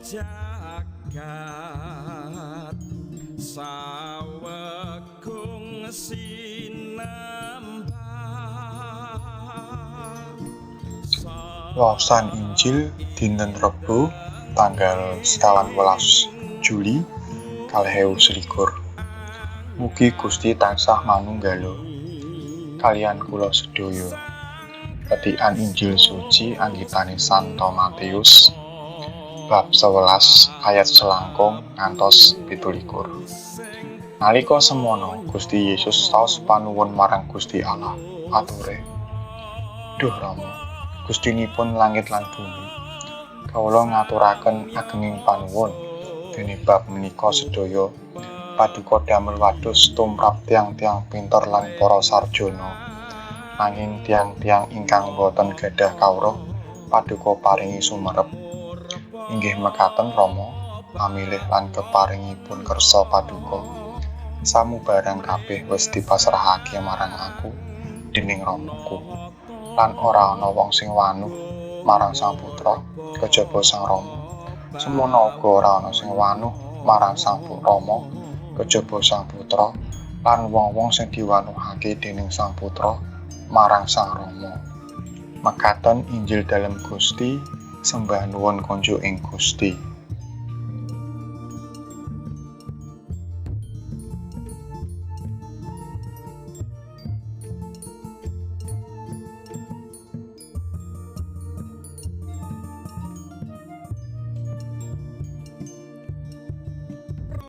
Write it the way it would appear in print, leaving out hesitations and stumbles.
Jagat sawegung sinembah. Waosan Injil dinten Rebo tanggal 25 Juli 2021. Mugi Gusti tansah manunggala kaliyan kula sedaya. Petikan Injil suci anggitane Santo Matius bab 11 ayat selangkung ngantos 17. Nalika semono Gusti Yesus saos panuwun marang Gusti Allah, ature, "Duh Rama, Gustinipun langit lan bumi, kawula ngaturaken agenging panuwun dene bab menika sedaya paduka damel wadus tumrap tiyang-tiyang pinter lan para sarjana, nanging tiyang-tiyang ingkang boten gadah kawruh paduka paringi sumerep. Inggih mekaten Rama, pamilih lan keparingipun kersa paduka. Samubarang kabeh wis dipasrahake marang aku dening Ramaku. Lan ora ana wong sing wanuh marang Sang Putra kejaba Sang Rama. Semono uga ora ana sing wanuh marang Sang Rama kejaba Sang Putra lan wong-wong sing diwanuhake dening Sang Putra marang Sang Rama." Mekaten Injil dalem Gusti, sembah nuwun konjuk ing Gusti.